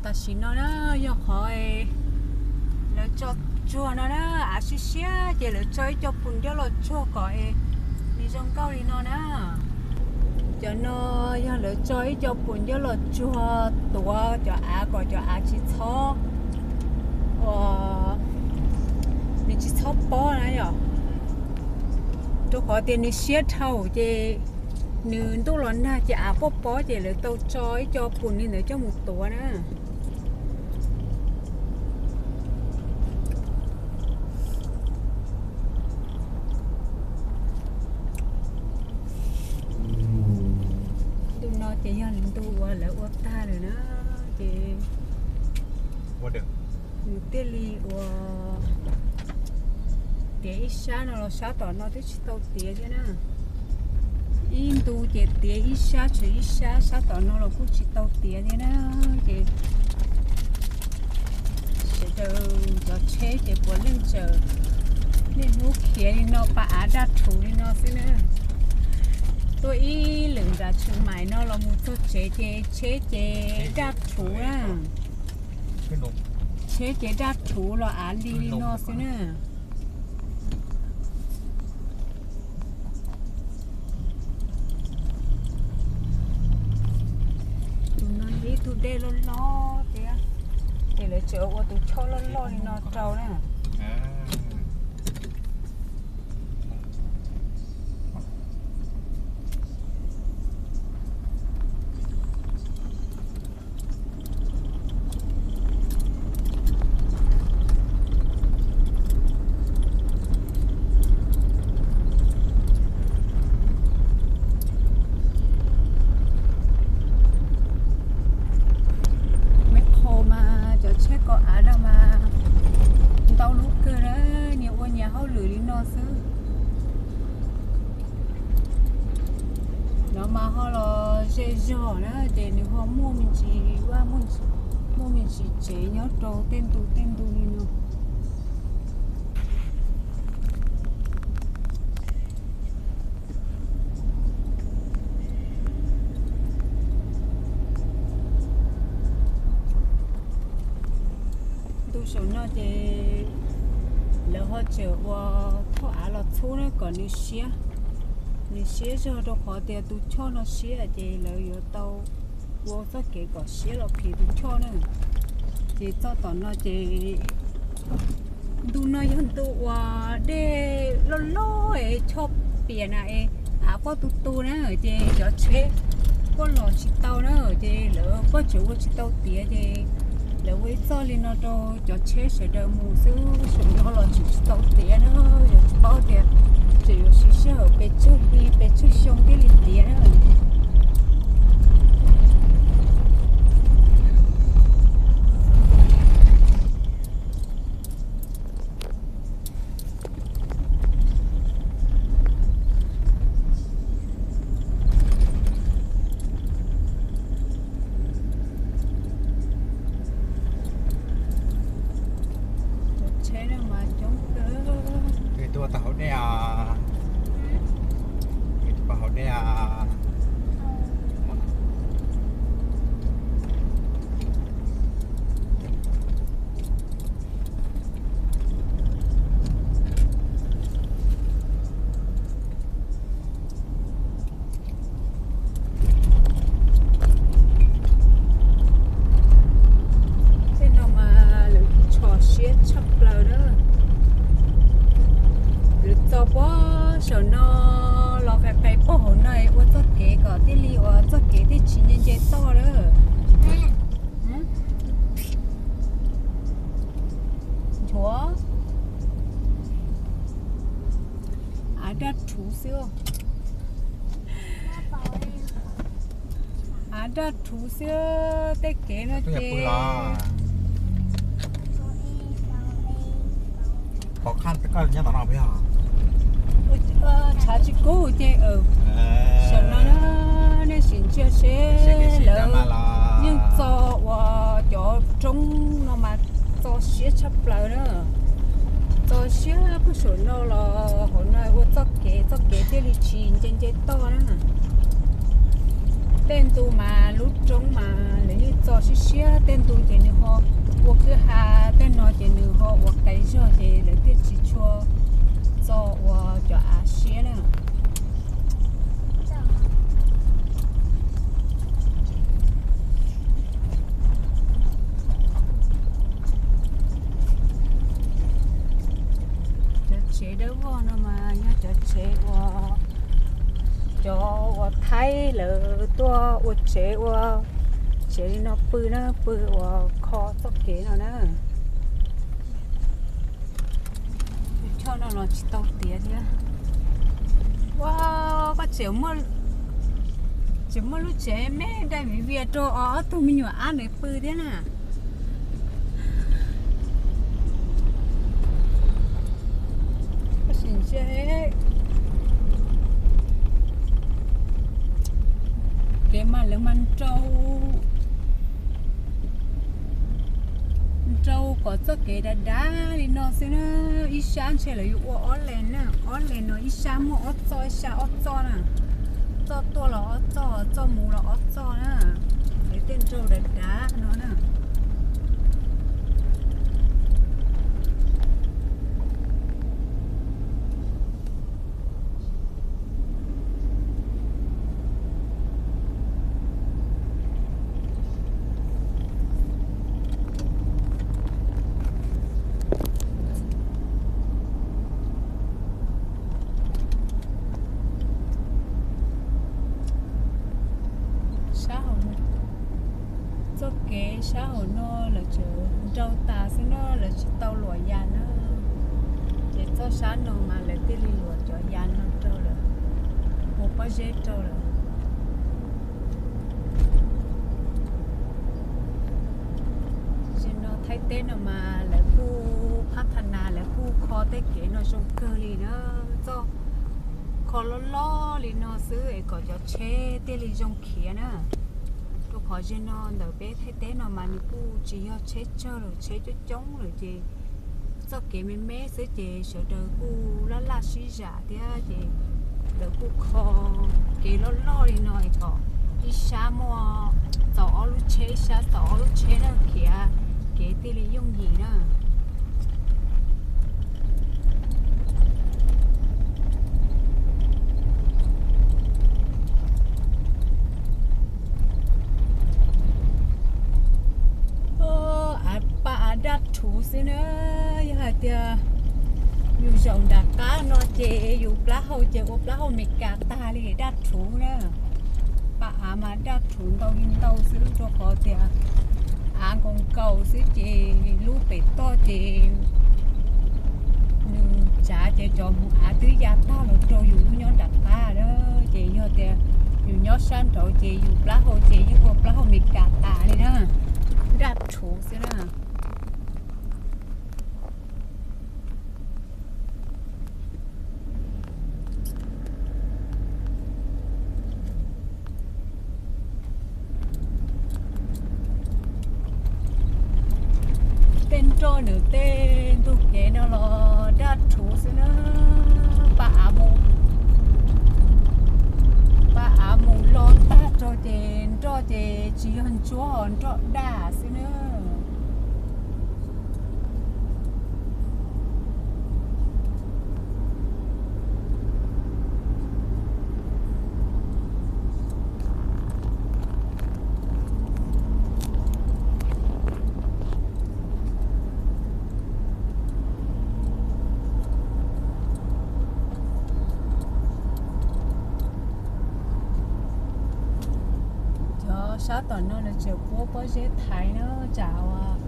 Tam sim no na, yog qhov lawv tso tsuag no na, av siab siab ces lawv tso ib co pus ncauj los tsuag kom es nws zoo nkauj li no na. Cov no yog lawv tso ib co pus ncauj los tsuag tuav cov av kom cov av tsis txhob, uas nws tsis txhob pob na yom. Rau qhov tias nws siab dhau ces nws ntuj los nag ces av pob pob ces lawv tau tso ib co pus li ntawd coj mus tuav na. Ntu no ces yog ntu uas lawv ua tag lawm na, ces nws thiaj li ua tiav ib sab no los sab tom no twb tsis tau tiav thiab na. Ib ntu ces tiav ib sab tshuav ib sab, sab tom no los kuj tsis tau tiav thiab na. Ces sawv daws cov tsheb ces puav leej tseem niaj hnub khiav li no, pa av daj rhuv li no xwb na. Tuaj ib lwm nram Tsheej Maim no los mus txog tsev ces tsheb ces daj rhuv na. Tsheb ces daj rhuv los av li li no xwb na. Tus no yog ib tug dej loj loj thiab, ces lawv tseem ua tus choj loj loj li no rau na. Mej qho mas cov tsheb koj av no mas ntau lub kawg na, nyias ua nyias hauj lwm li no xwb. No mas ho los ze zog na, ces nws ho muaj me ntsis vaj, muaj me ntsis tsev nyob rau tej ntu tej ntu li no. Ntu saum no ces lawv ho tseem ua thauj av los txhub na kom nws siab, nws siab zog, rau qhov tias tus choj no siab ces lawv yuav tau ua txoj kev kom siab los phiv tus choj na. Ces txoj tom no ces ntu no yog ntu uas dej loj loj es choj pias na es av quaj tu tu na, ces cov tsheb quaj los tsis tau na, ces lawv quaj tseem ua tsis tau tiav ces lawv ua ib txoj li no rau cov tsheb sawv daws mus xwb, saum no los tseem tsis tau tiav na, yog tsis paub tias tseem yuav siv sij hawm pes tsawg hli pes tsawg xyoo thiaj li tiav na. Cov tsheb no mas coob kawg. Tus ua tau hauv dej os. Tus ua hauv dej os. Tej no mas lawv tso siab tshaj plaws na. Lawv txo puag saum no los qes qes puag hauv no ua txoj kev kom thiaj li ua txoj kev thiaj tsis nce nce toj lawm. Nchuav av daj rhuv xwb. Av daj rhuv xwb, tej kev no ces pom qab koj nyob tom no peb os. Tshav tsis kub ces saum no na, nej sim ntsia seb lawv yeej txo ua cov roob no mas txo siab tshaj plaws na. Txo siab puag saum no los hauv no ua txoj kev, txoj kev thiaj li tsis nce nce toj na. Tej ntu mas lub roob mas lawv yeej txo siab siab, tej ntu ces nws ho ua kwj ha, tej no ces nws ho ua qe zog ces lawv thiaj tsis tshua txo ua cov av siab na. Cov tsev dawb vog no mas yog cov tsev uas cov uas Thaib lawv tuaj ua tsev ua tsev li no pw na, pw uas kho txoj kev no na. Tus choj no los tsis tau tiav thiab. Ua, koj tseem, tseem muaj lub tsev me dai viv vias rau ob tug me nyuam ab ntawd pw thiab na. Koj sim ntsia, kev mas lawv mas nrau, nrau kom txoj kev dav dav li no xwb na. Ib sab ntshe lawv yuav ua ob lees na, ob lees no ib sab muaj ob txoj, ib sab ob txoj na. Txoj tuaj los ob txoj, txoj mus los ob txoj na. Lawv tej nrau dav dav no na. Sab hauv, txoj kev sab hauv no lawv tseem nrau tas xwb na, lawv tsis tau luam yas na. Ces txoj sab no mas lawv thiaj li luam cov yas no rau lawm, ua pob zeb rau lawm. Zaum no Thaib teb no mas lawv kuj phab tha nas, lawv kuj kho tej kev no zoo kawg li na. Txoj kho loj loj li no xwb es kom cov tsheb thiaj li zoo khiav na. Rau qhov zaum no ntawm peb Thaib teb no mas nws kuj tsis yog tsheb tsawg lawm, tsheb coob coob lawm ces txoj kev me me xwb ces sawv daws kuj laj laj sib zam thiab ces lawv kuj kho kev loj loj li no es kom ib sab muaj txaus ob lub tsheb, ib sab txaus ob lub tsheb na, khiav kev thiaj li yooj yim na. Av, paj av daj rhuv xwb na. Yog hais tias yus zaum nram qab no ces yus plaub hau ces ua plaub hau Meskas tag li, daj rhuv na. Paj av mas daj rhuv ntau li ntau xwb, rau qhov tias av nkaus nkaus xwb ces lub pem toj ces nws tsav ces cov hmoov av twb ya tag los rau yus lub nyob nram qab na. Ces yog tias yus nyob sab nraud ces yus plaub hau ces yeej ua plaub hau Meskas tas li na, daj rhuv xwb na. Tej nroj nws tej ntug kev no los daj rhuv xwb na. Paj av mus, paj av mus los tag rau ces nroj ces tsis yog ntsuab, nroj daj xwb na. Cov sab tom no lawv tseem puab pob zeb thaiv na, tsam uas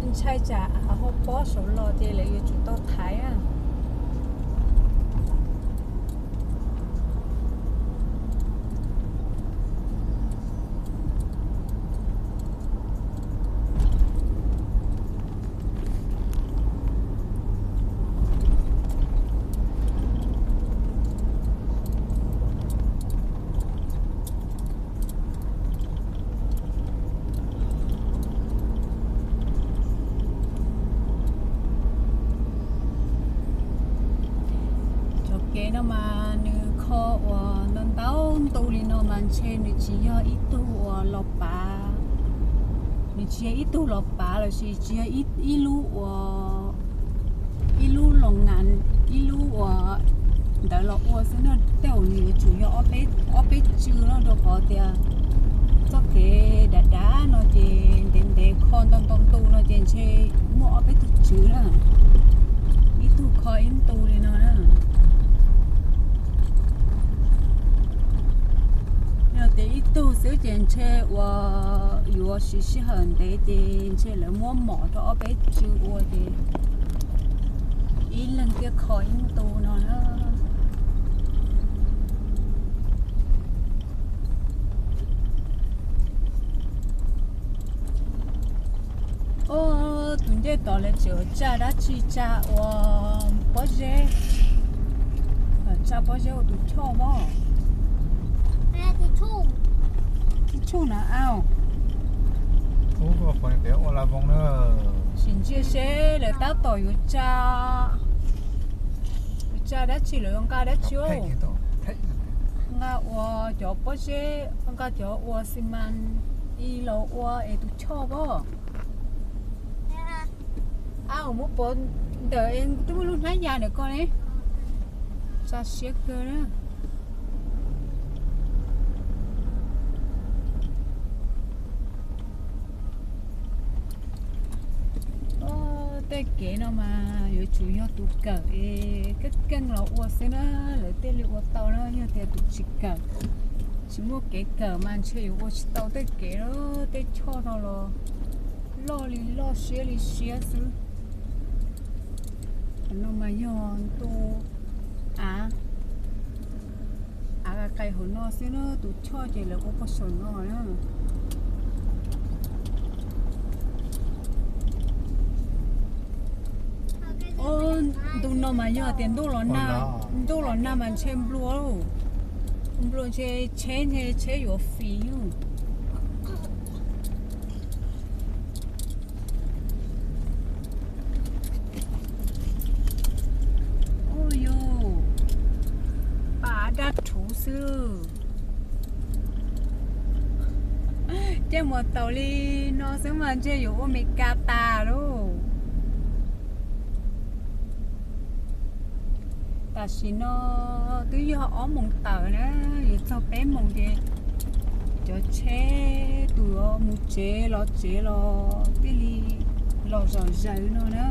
ntshai tsam av ho pob saud los ces lawv yuav tsum tau thaiv na. Cov kev no mas nws kho uas ntau Tau ntu li no mas ntshe nws tsis yog ib tug uas los pav, nws tsis yog ib tug los pav lossis tsis yog ib lub uas, ib lub los ngas, ib lub uas ntawd los ua xwb na. Tej zaum nws yuav tsum yog ob peb tsw no, rau qhov tias txoj kev dav dav no ces ntev ntev kho ntau ntau ntu no ces ntshe muaj ob peb tug tswv na, ib tug kho ib ntu li no na. Yog tias ib tug xwb ces ntshe uas yuav siv sij hawm ntev ces ntshe lawv muab mom rau ob peb tsw ua ces ib leeg thiaj kho ib ntu no na. Tus ncej tod lawv tseem tsa dab tsi, tsa ua pob zeb, tsa pob zeb ua tus choj pob. Ib tshuj na au. Sim ntsia seb lawv tab tom yuav tsa, yuav tsa dab tsi, lawv yuav nqa dab tsi, nqa ua cov pob zeb, nqa cov ua xi mas ib los ua es tus choj pob. Au, muab pov ntawm twb muaj lub hnab ya ntawm ko ne. Tsa siab kawg na. Tej kev no mas yuav tsum yog tus kawm es keej keej los ua xwb na, lawv thiaj li ua tau na. Yog tias tus tsis kawm, tsis muaj kev kawm mas ntshe yuav ua tsis tau tej kev, tej choj no los loj li loj siab li siab xwb. Qhov no mas yog ntu av, av qais hauv no xwb na, tus choj ces lawv ua puag saum no na. Ntu no mas yog tias ntuj los nag, ntuj los nag mas ntshe nplua, nplua ntshe tsheb, ntshe tsheb yuav fis. Ua yus, pas dab rhuv xwb. Caij muas taus li no xwb mas ntshe yuav ua Meskas tas lauj. Tam sim no twb yog ob moos tawm na, yuav txog peb moos ces cov tsheb tus mus tsev los tsev los thiaj li los zom zaws no na.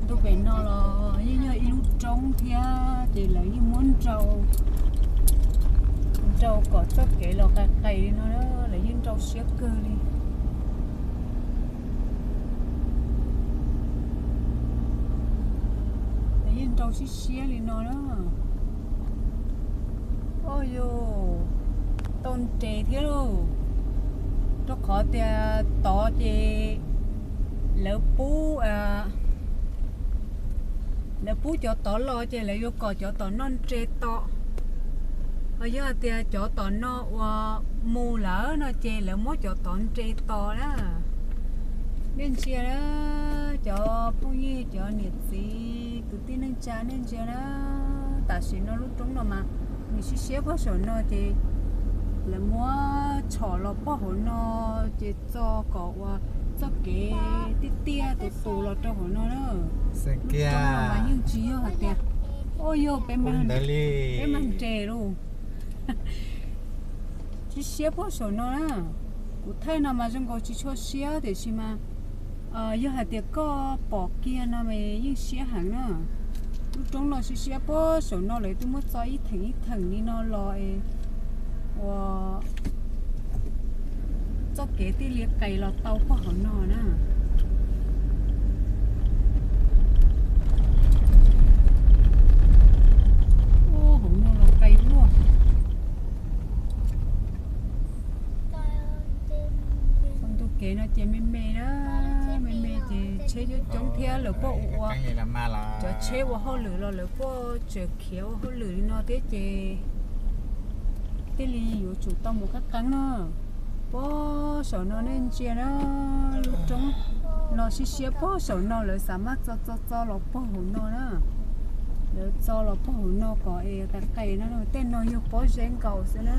Ntu pem no los yeej yog ib lub roob thiab ces lawv yeej muab nrau, nrau kom txoj kev los qais qais li no, lawv yeej nrau siab kawg li. Lawv yeej nrau siab siab li no na. Ua yus, tau nres thiab lauj, rau qhov tias tod ces lawv pub, lawv pub cov tod los ces lawv yuav kom cov tom no nres to. Ho yog hais tias cov tom no uas mus lawm no ces lawv muab cov tod nres to na. Nej ntsia na, cov phooj ywg, cov niam txiv, kwv tij neej tsa, nej ntsia na, tam sim no lub roob no mas nws siab siab puag saum no ces lawv muab tshom los puag hauv no ces txo kom uas txoj kev tiaj tiaj tus tus los rau hauv no na. Lub roob no mas yeej tsis yog hais tias, ua yus, peb mag nres lauj. Siab siab puag saum no na. Kuv thaij no mas zoo nkaus tsis tshua siab tiam sis mas yog hais tias koj pom kiag no mas yeej siab heev na. Lub roob no siab siab puag saum no, lawv twb muab txo ib theem ib theem li no los es uas txoj kev thiaj li qes los tau puag hauv no na. Ua hauv no los qes luaj. Qhov ntu kev no ces me me na, me me ces tsheb coob coob thiab lawv puab ua, cov tsheb ua hauj lwm los lawv puab tseem khiav ua hauj lwm li no thiab ces thiaj li yuav tsum tau mus qeeb qeeb na. Pob saum no nej ntsia na, lub roob no siab siab pob saum no lawv xav mas txo txo txo los puag hauv no na. Lawv txo los puag hauv no kom es qis qis no, tej no yog pob zeb nkaus xwb na.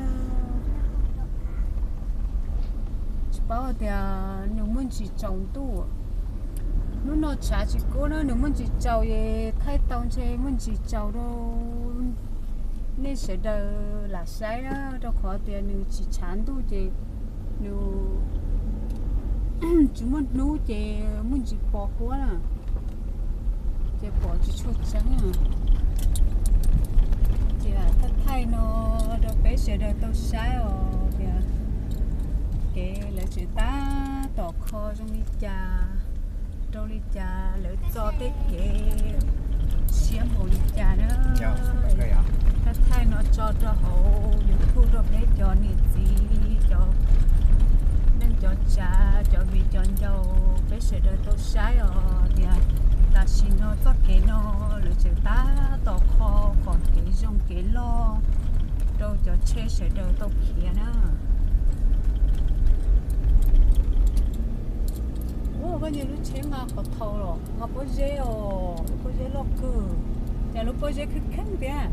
Tsis paub tias nws muaj ntsis tsaus ntuj. Hnub no tshav tsis kub na, nws muaj ntsis tsaus es thaij tau ntshe muaj ntsis tsaus rau nej sawv daws lam saib na, rau qhov tias nws tsis tshav ntuj ces nws tsis muaj hnub ces muaj ntsis pos huab na, ces pom tsis tshua tseeb na. Ces thaij thaij no rau peb sawv daws tau saib os tias kev lawv tseem tab tom kho zoo li cas, rau li cas, lawv txo tej kev siab npaum li cas na. Thaij thaij no tso rau hauv YouTube rau peb cov niam txiv, cov neej cov tsav, cov viv cov ncaus peb sawv daws tau saib os tias tam sim no txoj kev no lawv tseem tab tom kho kom kev zoo kev loj rau cov tsheb sawv daws tau khiav na. Ua koj nyias lub tsheb mas qhov thaud los mas pob zeb os, lub pob zeb loj kawg, cas lub pob zeb kheej kheej thiab.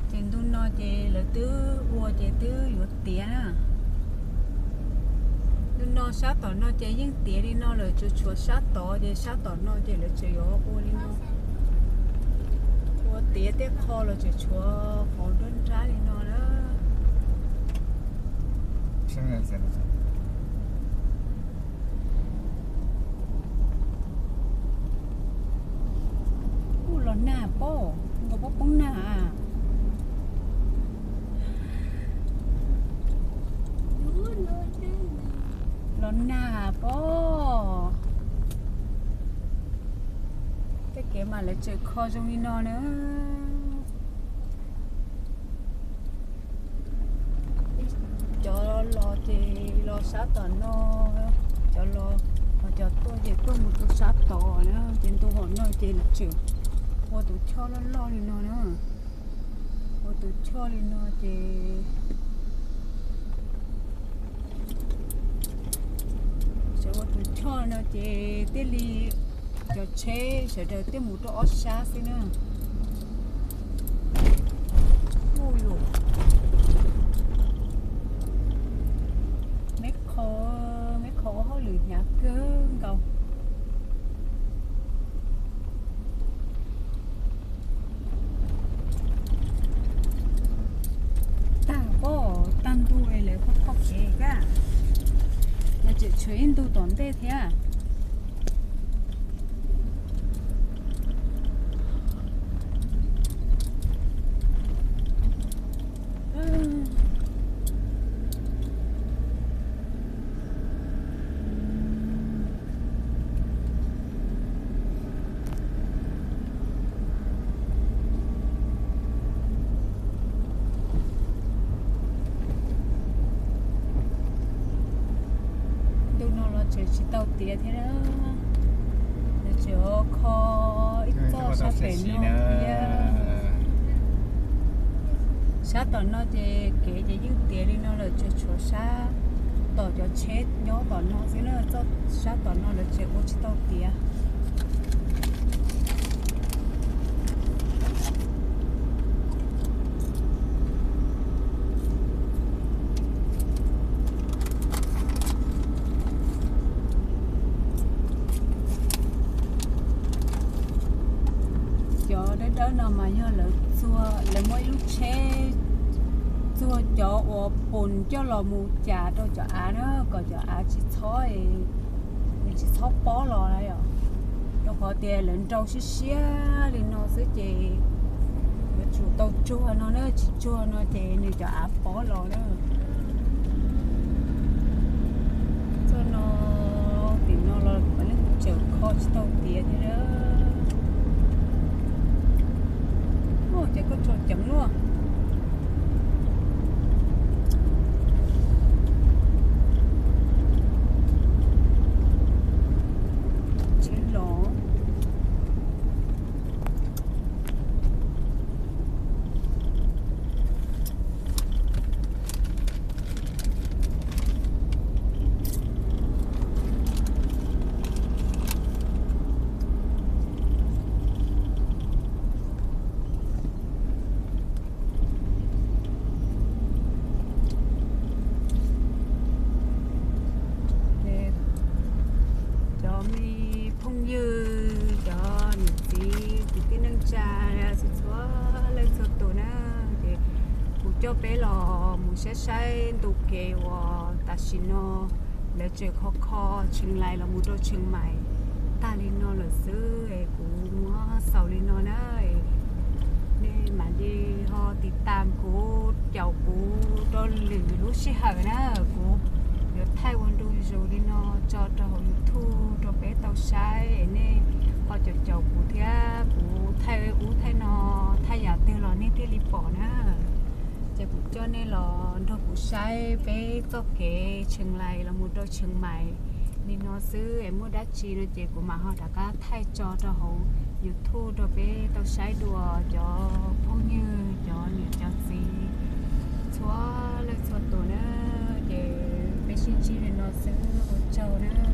Ces ntu no ces lawv twb ua ces twb yuav tiav na. Ntu no sab tom no ces yeej tiav li no lawm, tsuas tshuav sab tod ces sab tom no ces lawv tseem yuav ua li no, ua tiav tej qho los tseem tshuav qhov nruab nrab li no na. Ub, los nag pob, nkaus pob poob nag. Los nag pob. Tej kev mas lawv tseem kho zoo li no na. Cov los ces los sab tom no, cov los, cov tuaj ces tuaj mus rau sab tod na, ces ntu hom no ces lawv tseem ua tus choj loj loj li no na. Ua tus choj li no ces sawv ua tus choj no ces thiaj li cov tsheb sawv daws thiaj mus rau ob sab xwb na. Ub, yus me qho, me qho ua hauj lwm hnyav kawg nkaus. Tag pob, tag ntuj es lawv kuj kho kev kag, lawv tseem tshuav ib ntu tom ntej thiab. Ntu no los tseem tsis tau tiav thiab na, lawv tseem kho ib txoj sab pem no thiab. Sab tom no ces kev ces yeej tiav li no lawm, tsuas tshuav sab tom cov tsheb nyob tom no xwb na, txoj sab tom no lawv tseem ua tsis tau tiav. Cov dawb dawb no mas yog lawv txuag, lawv muab ib lub tsheb txuag cov uas pus coj los mus cas rau cov av na, kom cov av tsis txhob, nws tsis txhob pob los na yom. Rau qhov tias lawv nrau siab siab li no xwb ces yuav tsum tau tsuag no na, tsis tsuag no ces nws cov av pob los na. Txoj no, tim no los leej twg tseem kho tsis tau tiav thiab na. Ua ces koj tso ceev luaj. Tsis los. coj peb los mus saib saib ntu kev uas tam sim no lawv tseem kho kho Cheev Lais los mus rau Cheev Maim tag li no lawm xwb es kuv muab xaus li no na. Nej mam li ho tiv tam kuv, caum kuv rau lwm lub sij hawm na. Kuv yuav thaij ua ntu zus li no tso rau hauv YouTube rau peb tau saib, nej ho caum caum kuv thiab, kuv thaij ub thaij no, thaij yam twg los nej thiaj li pom na. Ces kuv coj nej los nrog kuv saib peb txoj kev Cheev Lais los mus rau Cheev Maim li no xwb es muaj dab tsi no ces kuv mam ho rov qab thaij tso rau hauv YouTube rau peb tau saib dua cov phooj ywg, cov niam cov txiv txhua leej txhua tus na. Ces peb sib ntsib li no xwb, ua tsaug na.